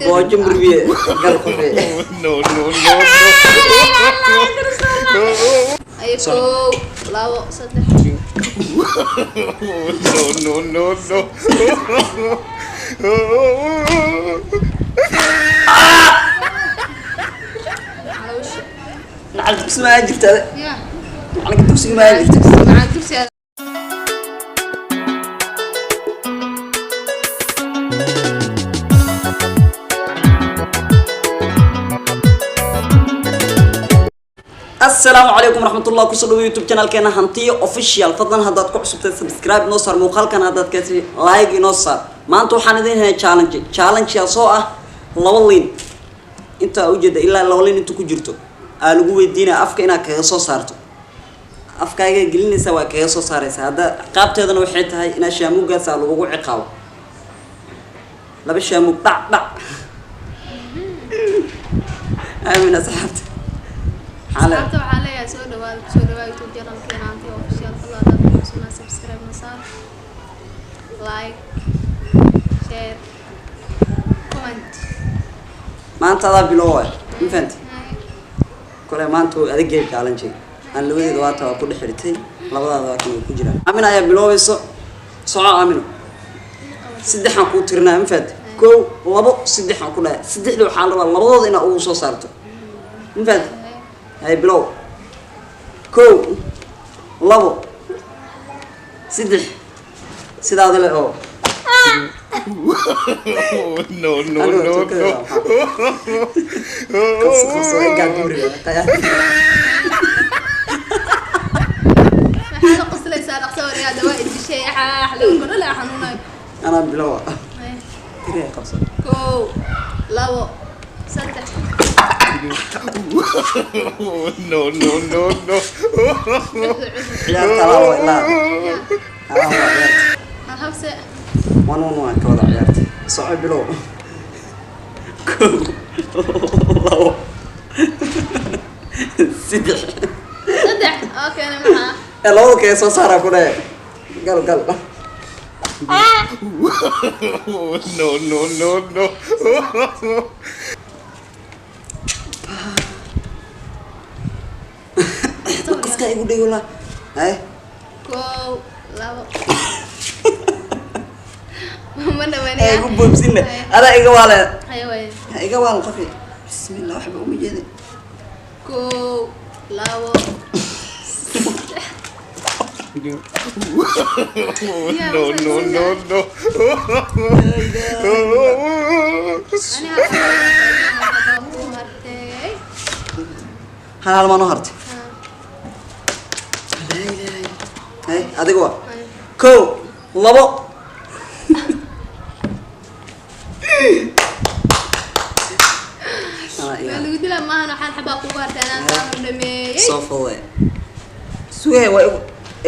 Boojo murbiye gal qofe. No, no, no, Ay, kow, labo, saddex. no, no, no, no. Caloosha. Macal dugsi ma jirta? Ya. Macalinka dugsiga ma jirta? Macaan dugsi. Asalaamu calaykum waraxmatullah. Kusoo dhawo YouTube channelkeena Hantiyo Official. Fadlan haddaad ku cusubtay, subscribe noo saar. Muuqaalkan haddaad kasi, like inoo saar. Maanta waxaan idin hayaa challenge. Challenge soo ah laba liin intaa ujeeda ilaa laba liin inta ku jirto aa lagu weydiinaya afka inaad kaga soo saarto. Afkaaga gelinaysaa, waa kaga soo saaraysaa. Hadda qaabteedana waxay tahay inaa shaamuugaas aa lagugu ciqaabo, laba shaamuug dhac dhac. Aamin asxaabta. Maxaa leedahay? Asxaabta waxaa leeyahay, soo dhawaada, kusoo dhawaada YouTube channelkeena Hantiyo Official. Fadlan haddaad ku cusubnaa, subscribe na saar, like, share, comment. Maanta adaa bilow waay, ma fahanti? Kole maanta way adag yahay challenge aan labadeeda. Waata waa ku dhex xirtay, labadaada waa kan way ku jiraan. Aamin ayaa bilowayso. Soco, Aamino. Saddexaan kuu tirinaya, ma fahanti? Kow, labo, saddexaan ku dhahay. Saddexda waxaan rabaa labadooda inaad ugu soo saarto, ma fahanti? Hay, bilow. Kow, labo, saddex. Sidaada le oo. No, no, no, no. Qabso, qabso, inkaa guriga. Maxaad la qoslaysaa? Dhaqso waryaa, dawaa idishay xax lagu kono la xanuunayo. Anaa bilowa. Tiriya, qabso. Kow, labo, saddex. No, no, no, no. Ciyaarta alaa waa ilaa alaa waa ciyaarta. Hal habse. One one waan ka wada ciyaarta. Soco, bilow. Kow, labo, saddex. Saddex oo keena maxaa? Ee labada kee soo saaraa ku dhahe. Gal gal. No, no, no, no. Qofka igu dhego la hay. Kow, labo, ma Ee dhawaanaya. Igu boobsinne adaa iga waale. Haya waay. Ha iga waalan qofi. Bismillah, waxba uma jeedin. Kow, labo. No, no, no, no. Ani hal ku hartay. Hal hal maan u hartay. Laa ilaaha illa. Hay, adiga waa kow, labo. Anaa iga. Waa lagu dilaa maahan. Waxaan xabaa kugu hartay anaa saan dhameeyey. Soo fududay sugaya waa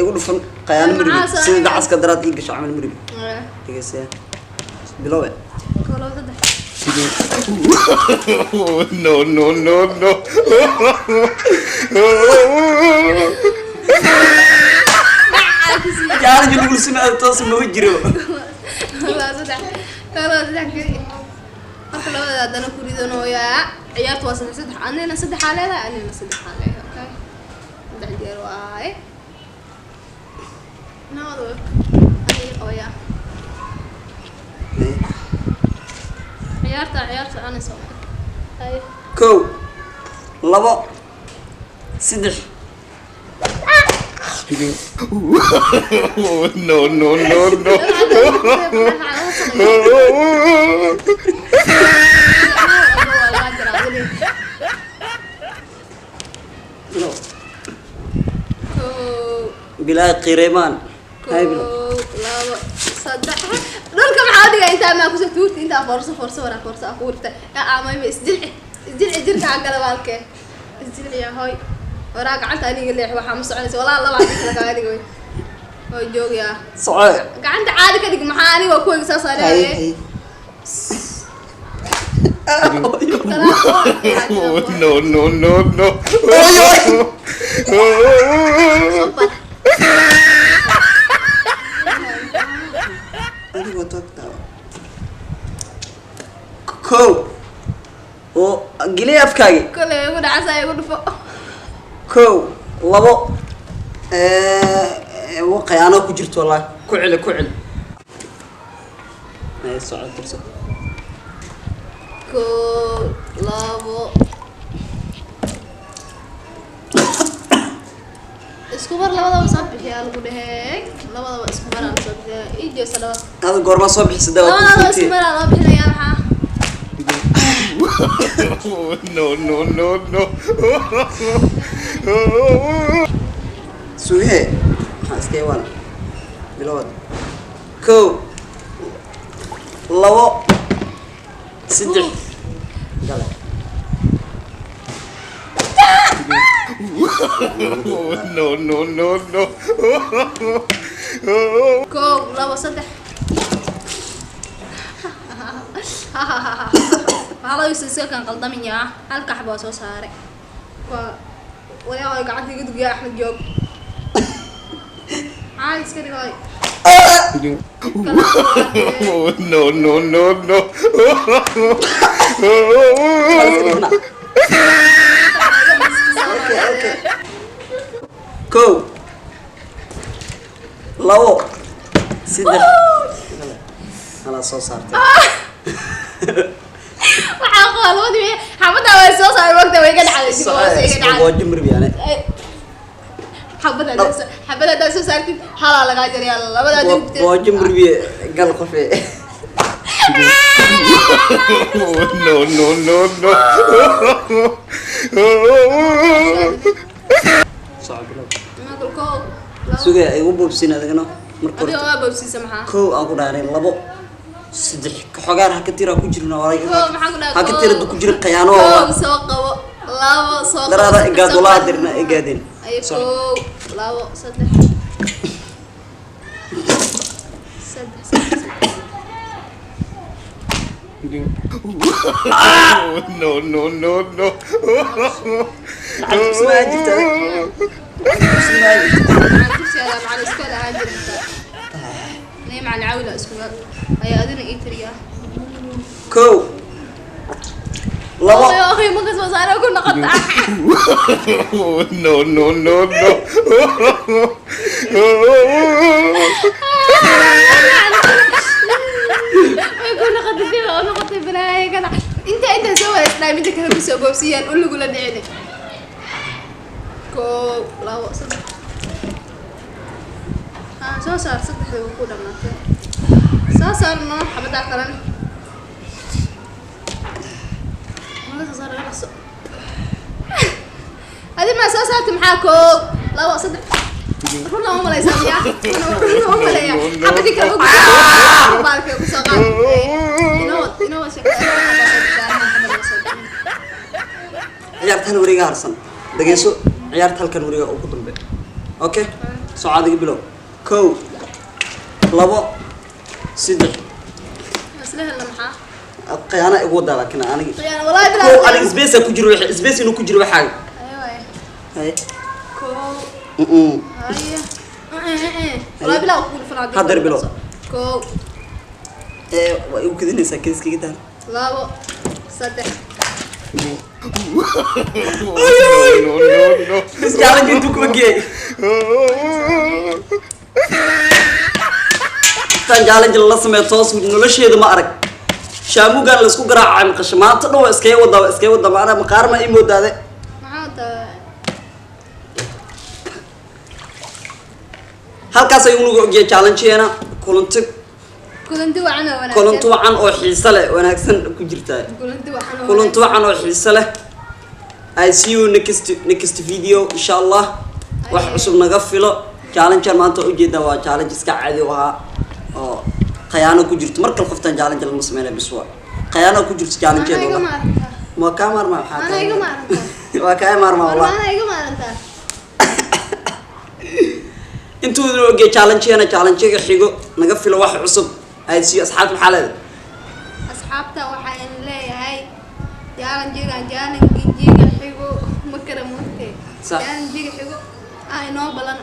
igu dhufan qayaano Maxaa muribi soo sida aniga? Dacaska daraad ii gasho camal muribi. Dhegeystayaa, bilowe. Kow, labo, saddex. No, no, no, no. Challenge lagu sameeyo toos ma jiro. Labo, saddex. Kow, labo, saddex. Keli marka labada haddana ku ridanooyaa. Ciyaartu waa saddex saddex. Anina saddexaa leedahay, anina saddexaa leedahay. Okay, saddex jeer waaye. Nabad way aniga qabayaa. Ciyaarta ciyaar soconaysa. Hay. Kow, labo, saddex. No, no, no, no. Bilow. Bilaa qireemaan. Hay, bilow. Kow, labo, saddex. Dhulka maxaa dhigay? Intaa maa kusoo tuurti? Intaa foorso, foorso waraa, foorso aa ku wirta. Amayma isjilci, isjilci jirka gala baalkee. Isjilciya hoy waraa. Gacanta aniga leex. Waxaa ma soconaysa walaa. Laba hadii kala kaaga dhigay hoy joogayaa. Soco. Gacanta caadi ka dhig. Maxaa aniga waa kuwayga saas aa Hay. leeyahay. Hay. No, no, no, no. Super. Adigoo toogtaa. Kow oo geliya afkaagi. Koley way igu dhacaysaa, igu dhufo. Kow, labo, qayaano ku jirto wallahi. Ku celi, ku celi. Soco, tirso. Kow, labo, isku mar labadaba soo bixiyaa lagu dhehey. Labadaba isku mar aa soo bixiyaa. Ii jeesa laba. Ada goormaa soo bixisa dawa? Labadaba isku mar aa loo bixinayaa maxaa? No, no, no, no. Sugee, maxaa iska iwaan bilowad. Kow, labo, saddex, gale. No, no, no, no. Kow, labo, saddex. Waxaa loo iska kan qaldaminyaa. Halka xabo waa soo saaray. Waa walaa gacanta iga dugiya. Axmed joog, caadi iska dhigay. No, no, no, no. Okay. Kow, labo, saddex, gale. Halaa soo saartay. Waxaa qaba labadii xabaddaa waa soo saaray wagta, way iga dhacday, dib hoose iga dhacday. Waa jumri yani. Xabada xabada haddaad soo saartid halaa lagaa jarayaa labadaa dib. Waa jumri, gal qofe. No, no, no, no. Soco, bilow. Michael, kow, labo. Sugee, igu boobsin adagna marka Adiga horta. waa boobsiisa maxaa? Kow aan ku dhaaray, labo, saddex, xogaar ha ka tira ku jirna walaa. Kow maxaan ku dhahay? Ha ka tira ku jirin khiyaano. Kow soo qabo, labo soo qabo. Daraada Saddex igaad soo walaa qabo. Dirna igaadin. Ay, kow, labo, saddex, saddex, saddex, saddex. No, no, no, no. Lacag kusmaa jirta, lacag kusmaa jirta. Macalin dugsi adaa, macalin iskool ahaan jirta nii, macalin cawila isku meel ayaa adina ii tiriyaa. Kow, labo. Oy, oy, marka soo saare ku noqota. No, no, no, no. Way ku noqotay, dib u noqotay balaayo kana inta soo wada midda kale kusoo boobsiiyaan u lagula dhicin. Kow, labo, saddex, ha soo saar. Saddexda wuu ku dhamaatay. Soo saar noo xabadaa kalena. Naga soo saar, naga dhaqso. Adi maa soo saartay maxaa? Kow, labo, saddex. Runa uma malaysaa miyaa? Runa uma maleeya. Xabadii kale ugu baalkay kusoo qaad. Inoo wad, inoo wad sheekada. Ciyaarta hal wareega harsan, dhageyso. Ciyaarta halkan wareega ugu dambe. Okay, soco adiga, bilow. Kow, labo, saddex. Isla helna maxaa? Khiyaano igu wadaa laakiin aniga. Khiyaano, wallahi bilaa. Kow, aniga space ku jiro, space inuu ku jiro waxaaga. Ayo waay. Haye. Kow. Haye. Wallahi bilaa ku dhufan. Haddar bilow. Kow. Ee, waa igu kadinaysaa keliskaga daa. Labo, saddex. No, no, no. Bas, challenge intuu kuma geeyay tan challenge lala sameeyo toos nolosheeda ma arag. Shaamugan la isku garaacay maqasho maanta dhan waa iskaga wadaa, waa iskaga wadaa. Maanaa maqaar ma ii moodaade. Maxaa tahay? Halkaas ayuu nagu ogyahay challengeena. Kulanti Kulanti wacan oo wanaagsan. Kulanti wacan oo xiiso leh, wanaagsan ku jirtaa. Kulanti wacan oo Kulanti wacan oo xiiso leh. I see you next video, insha Allah. Wax cusub naga filo. Challenge maanta ujeedaa waa challenge iska caadi u ahaa oo khiyaano ku jirto. Mar kale qoftan challenge lama sameynaya, bis waa khiyaano ku jirto challenge. Anaa iga maarantaa. Ma kaa maarmaa maxaa? Anaa iga maarantaa. Waa kaa maarmaa wallah. Anaa iga maarantaa. Intuu idin ogyahay challengeena, challengega xigo naga filo wax cusub. I see you, asxaabta. Maxaa leedahay? Asxaabta waxaan leeyahay jaalan jiga xigo ma kara moogtee. Sax. Jaalan jiga xigo inoo balan.